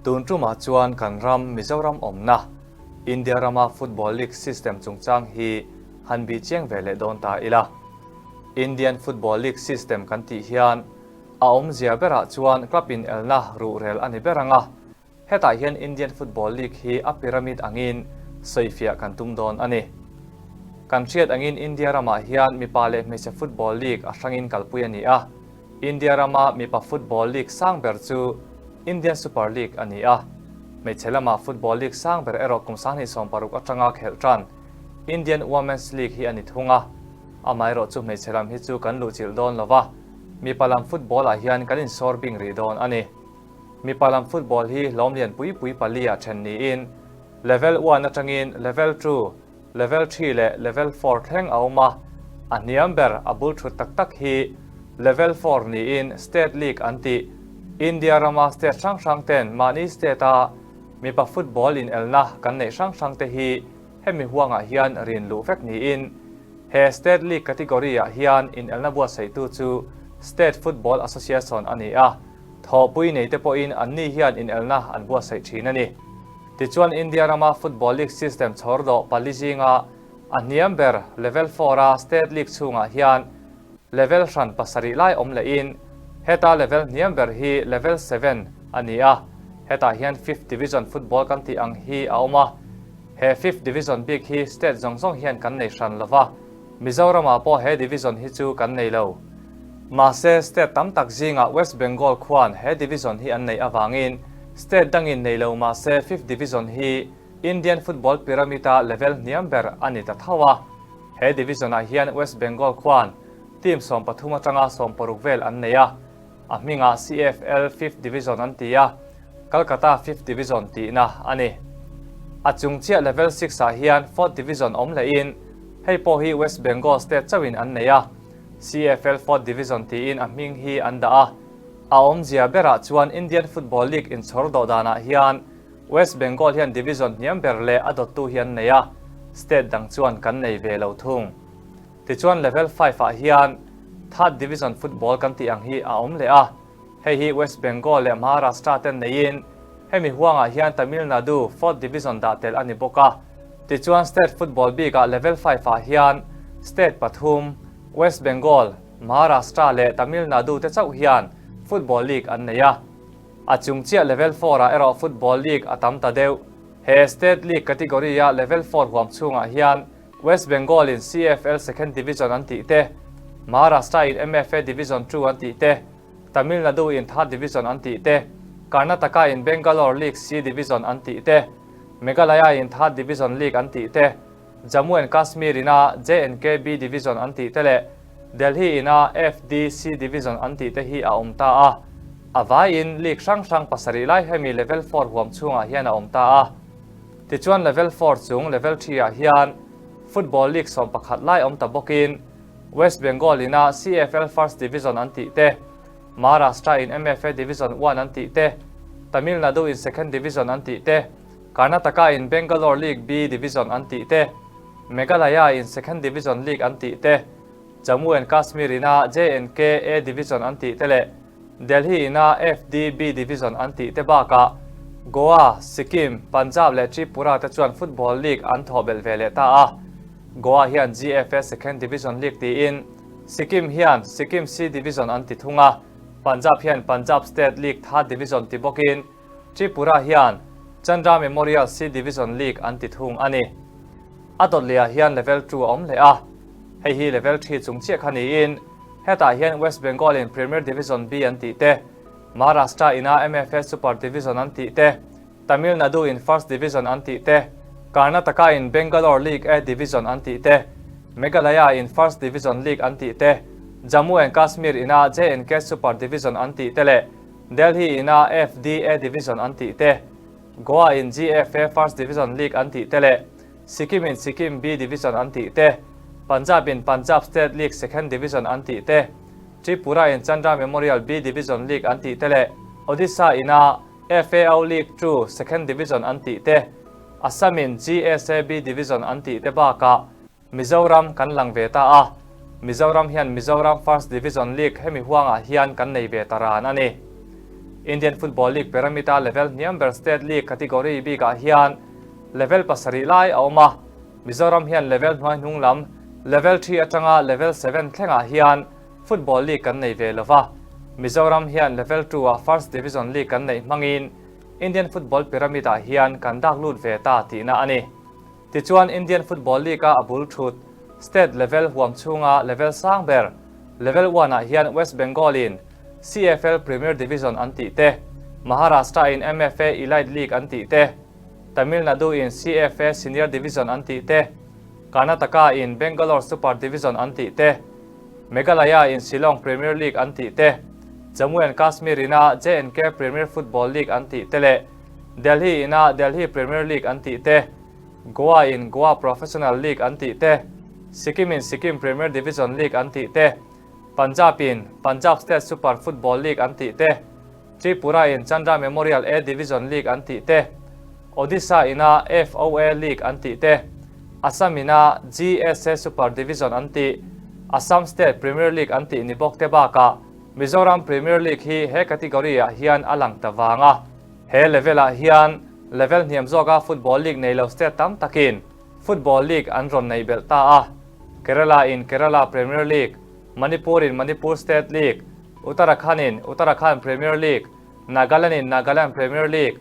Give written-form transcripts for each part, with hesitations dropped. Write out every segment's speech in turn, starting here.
Tun tumah chuan kan ram Mizoram awmna India rama Football League system chungchang hi han bih chiang ve leh dawn ta ila. Indian Football League system kan tih hian a awmzia berah chuan club inelna ruhrel a ni ber ang a, Hetah hian Indian Football League hi a pyramid angin sawifiah kan tum dawn a ni. Kan hriat angin India ramah hian mipa leh hmeichhe football league a hrangin kalpui a ni a. India rama mipa football league sang ber chu Indian Super League a ni a. Hmeichhe lama football league sang ber erawh kum 2016 atanga khelh tan Indian Women's League hi a ni thung a. Amaherawh chu hmeichhe lam hi chu kan luhchilh dawn lo va, mipa lam football ah hian kan insawr bing rih dawn a ni. Mipa lam football hi hlawm lian pui pui pali ah then niin Level one atangin Level two, Level three leh Level four thleng a awm a, a hniam ber a bul thut tak tak hi Level four niin State League an tih. India rama state hrang hrang ten mahni state a mipa football inelna kan neih hrang hrang te hi hemi huangah hian rin luh vek niin he State League category ah hian inelna buatsaihtu chu State Football Association a ni a. Thawhpui neite pawhin anni hian inelna an buatsaih thin a ni. Tichuan India rama football league system chhawr dawh pali zinga a hniam ber level four-a state league chhungah hian level hran pasarih lai awm lehin heta level hniam ber hi level seven a ni a, hetah hian fifth division football kan tih ang hi a awm a. He fifth division bik hi state zawng zawng hian kan nei hran lova, Mizoramah pawh he division hi chu kan nei lo. Mahse, state tam tak zingah West Bengal khuan he division hi an neih avangin state dangin nei lo mahse fifth division hi Indian football pyramid-a level hniam ber a ni ta tho a. He division-ah hian West Bengal khuan team 13 atanga 16 vel an nei a, a hmingah CFL fifth division an ti a, Calcutta fifth division tihna a ni. A chung chiah level six-ah hian fourth division awm lehin hei pawh hi West Bengal state chauhin an nei a, CFL fourth division tiin a hming hi an dah a. A awmzia berah chuan Indian Football League inchhawr dawh danah hian West Bengal hian division hniam ber leh a dawttu hi an nei a, state dang chuan kan nei ve lo thung. Tichuan level five ah hian third division football kan tih ang hi a awm leh a, hei hi West Bengal leh Maharashtra ten neiin hemi huangah hian Tamil Nadu fourth division dah tel a ni bawk a. Tichuan state football bikah level five ah hian state pathum, West Bengal, Maharashtra leh Tamil Nadu te chauh hian football league an nei a. A chung chiah level four ah erawh football league a tam ta deuh. He state league category a level four huam chhungah hian West Bengal in CFL Second Division an tih te, Maharashtra in MFA Division Two an tih te, Tamil Nadu in Third Division an tih te, Karnataka in Bangalore League C Division an tih te, Meghalaya in Third Division League an tih te, Jammu and Kashmir in a J&K B Division an tih te leh Delhi in a FD C Division an tih te hi a awm ta a. A vaiin league hrang hrang pasarih lai hemi level four huam chhungah hian a awm ta a. Tichuan level four chung level three ah hian football league 11 lai awm ta bawkin West Bengal in a CFL First Division an tih te, Maharashtra in MFA Division One an tih te, Tamil Nadu in Second Division an tih te, Karnataka in Bangalore League B Division an tih te, Meghalaya in Second Division League an tih te, Jammu and Kashmir in a J&K A Division an tih te leh Delhi in a FD B Division an tih te bakah Goa, Sikkim, Punjab leh Tripura te chuan football league an thawh belh ve leh ta a. Goa hian GFA Second Division League tiin Sikkim hian Sikkim C Division an ti thung a, Punjab hian Punjab State League Third Division ti bawkin Tripura hian Chandra Memorial C Division League an ti thung a ni. A dawt lehah hian level two a awm leh a, hei hi level three chung chiah kha niin hetah hian West Bengal in Premier Division B an tih te, Maharashtra ina MFA Super Division an tih te, Tamil Nadu in First Division an tih te, Karnataka in Bangalore League A Division an tih te, Meghalaya in First Division League an tih te, Jammu and Kashmir ina J&K Super Division an tih te leh Delhi ina FD A Division an tih te, Goa in GFA First Division League an tih te leh Sikkim in Sikkim B Division an tih te, Punjab in Punjab State League Second Division an tih te, Tripura in Chandra Memorial B Division League an tih te leh Odisha ina FAO League Two Second Division an tih te, Assam in GSA B Division an tih te bakah Mizoram kan lang ve ta a, Mizoram hian Mizoram First Division League hemi huangah hian kan nei ve ta ran a ni. Indian Football League pyramid-a level hniam ber State League category bikah hian level pasarih lai a awm a, Mizoram hian level hnuai hnung lam level thi atanga level seven thlengah hian Football League kan nei ve lo va, Mizoram hian level two-ah First Division League kan neih hmangin Indian Football Pyramid-ah hian kan dak lut ve ta tihna a ni. Tichuan Indian Football League-a a bul thut State level huam chhunga level sang ber level one-ah hian West Bengal-in CFL Premier Division an tih te, Maharashtra-in MFA Elite League an tih te, Tamil Nadu-in CFA Senior Division an tih te, Karnataka-in Bangalore Super Division an tih te, Meghalaya-in Shillong Premier League an tih te, Jammu and Kashmir-ina J&K Premier Football League an tih te leh Delhi-ina Delhi Premier League an tih te, Goa-in Goa Professional League an tih te, Sikkim-in Sikkim Premier Division League an tih te, Punjab-in Punjab State Super Football League an tih te, Tripura-in Chandra Memorial A Division League an tih te, Odisha-ina FOA League an tih te, Assam-ina GSA Super Division an tih, Assam State Premier League an tih ni bawk te bakah Mizoram Premier League hi he category-ah hian a lang ta vang a. He level-ah hian level hniam zawka football league nei lo state tam takin football league an rawn nei belh ta a. Kerala-in Kerala Premier League, Manipur-in Manipur State League, Uttarakhand-in Uttarakhand Premier League, Nagaland-in Nagaland Premier League,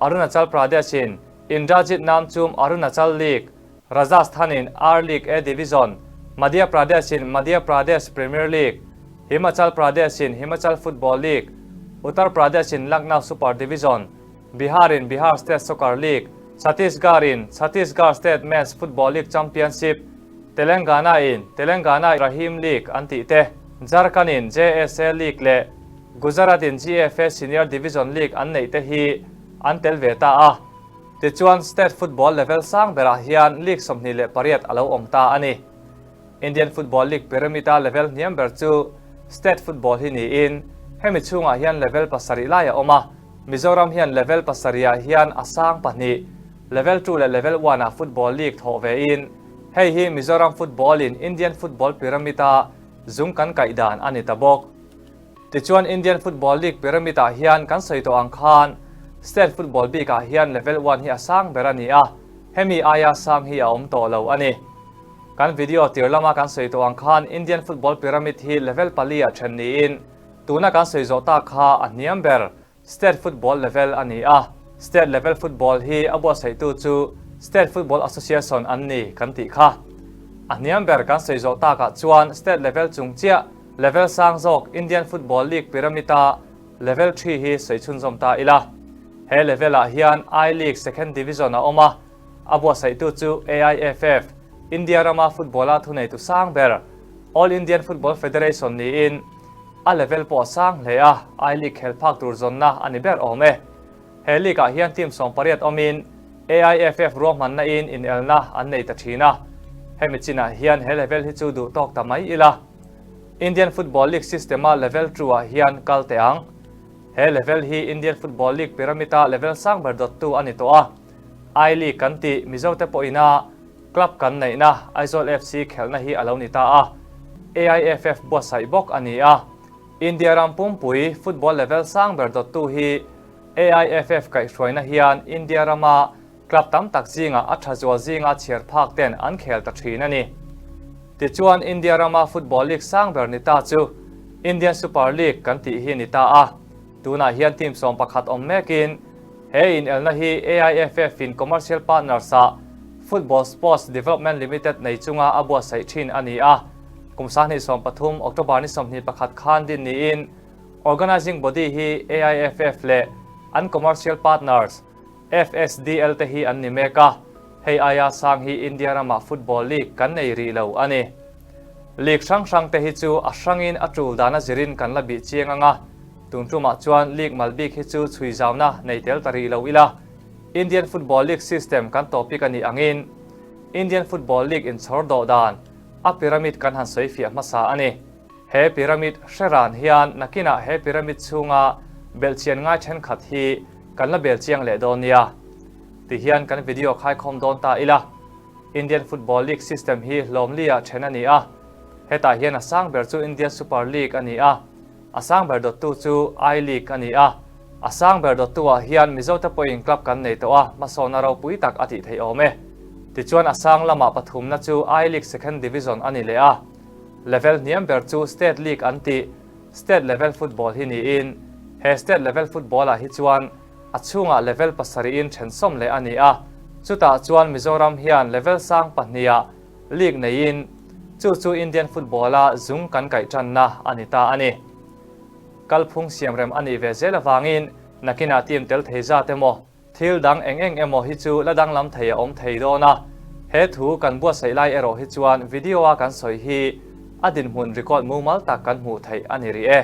Arunachal Pradesh-in Indrajit Namchum Arunachal League, Rajasthan-in R League A Division, Madhya Pradesh-in Madhya Pradesh Premier League, Himachal Pradesh-in Himachal Football League, Uttar Pradesh-in Lucknow Super Division, Bihar-in Bihar State Soccer League, Chhattisgarh-in Chhattisgarh State Men's Football League Championship, Telangana-in Telangana Rahim League an tih te, Jharkhand-in JSA League leh Gujarat-in GFA Senior Division League an neih te hi an tel ve ta a. Tichuan, state football level sang berah hian league 28 a lo awm ta a ni. Indian Football League pyramid-a level hniam ber chu state football hi niin, hemi chhungah hian level pasarih lai a awm a, Mizoram hian level pasarihah hian a sang pahnih, level two leh level one-ah football league thawh vein, hei hi Mizoram football-in Indian football pyramid-a zung kan kaih dan a ni ta bawk. Tichuan Indian Football League pyramid-ah hian kan sawi tawh ang khan state football bikah hian level one hi a sang ber a ni a, hemi aia sang hi a awm tawh lo a ni. Kan video tir lama kan sawi tawh ang khan Indian football pyramid hi level pali ah then niin tuna kan sawi zawh tak kha a hniam ber state football level a ni a. State level football hi a buatsaihtu chu State Football Association an ni kan tih kha. A hniam ber kan sawi zawh takah chuan state level chung chiah level sang zawk Indian Football League pyramid-a level three hi sawi chhunzawm ta ila. He level-ah hian I-League second division a awm a, A buatsaihtu chu AIFF, India rama football-a thuneitu sang ber, All Indian Football Federation niin a level pawh a sang hle a, I-League khel phak tur zawnna a ni ber awm e. He league-ah hian team 18 awmin AIFF ruahmanna in inelna an nei ta thin a, hemi chinah hian he level hi chu duh tawk ta mai ila. Indian Football League system-a level two-ah hian kal teh ang. He level hi Indian Football League pyramid-a level sang ber dawttu a ni tawh a. I-League kan tih Mizote pawhina club kan neihna Aizawl FC khelhna hi a lo ni ta a, AIFF buatsaih bawk a ni a. India ram pumpui football level sang ber dawttu hi AIFF kaihhruaina hian India rama club tam tak zingah a tha zual zinga chhiar phak ten an khel ta thin a ni. Tichuan India rama football league sang ber ni ta chu Indian Super League kan tih hi ni ta a. Tunah hian team 11 awm mekin he inelna hi AIFF in commercial partners ah Football Sports Development Limited nei chunga a buatsaih thin a ni a. Kum 2013 October ni 21 khan din niin organising body hi AIFF leh an commercial partners FSDL te hi an ni mek a, hei aia sang hi India ramah football league kan nei rih lo a ni. League hrang hrang te hi chu a hrangin a tul dan a zirin kan la bih chiang ang a, tun tumah chuan league mal bik hi chu chhui zauna nei tel ta rih lo ila. Indian Football League system kan topic a nih angin Indian Football League inchhawr dawh dan a pyramid kan han sawi fiah hmasa a ni. He pyramid hre ran hian nakinah he pyramid chhunga belhchian ngai thenkhat hi kan la bel chiang leh dawn nia. Tihian kan video khaikhawm dawn ta ila. Indian Football League system hi hlawmli-ah then a ni a. Hetah hian a sang ber chu Indian Super League a ni a, a sang ber dawttu chu I-League a ni a. A sang ber dawttu-ah hian Mizote pawhin club kan nei tawh a, hmasawnna ropui tak a tih theih awm e. Tichuan a sang lama pathumna chu I-League Second Division a ni leh a. Level hniam ber chu State League an tih, State Level Football hi niin, he State Level Football-ah hi chuan a chhungah level pasarihin then sawm leh a ni a, chutah chuan Mizoram hian level sang pahniha league neiin chu chu Indian football-a zung kan kaih tanna a ni ta a ni. Kalphung siamrem a nih ve zel avangin nakinah team tel thei zat emaw, thil dang eng eng emaw hi chu la danglam thei a awm thei dawn a, he thu kan buatsaih lai erawh hi chuan video-a kan sawi hi a dinhmun record mumal tak kan hmuh theih a ni rih e.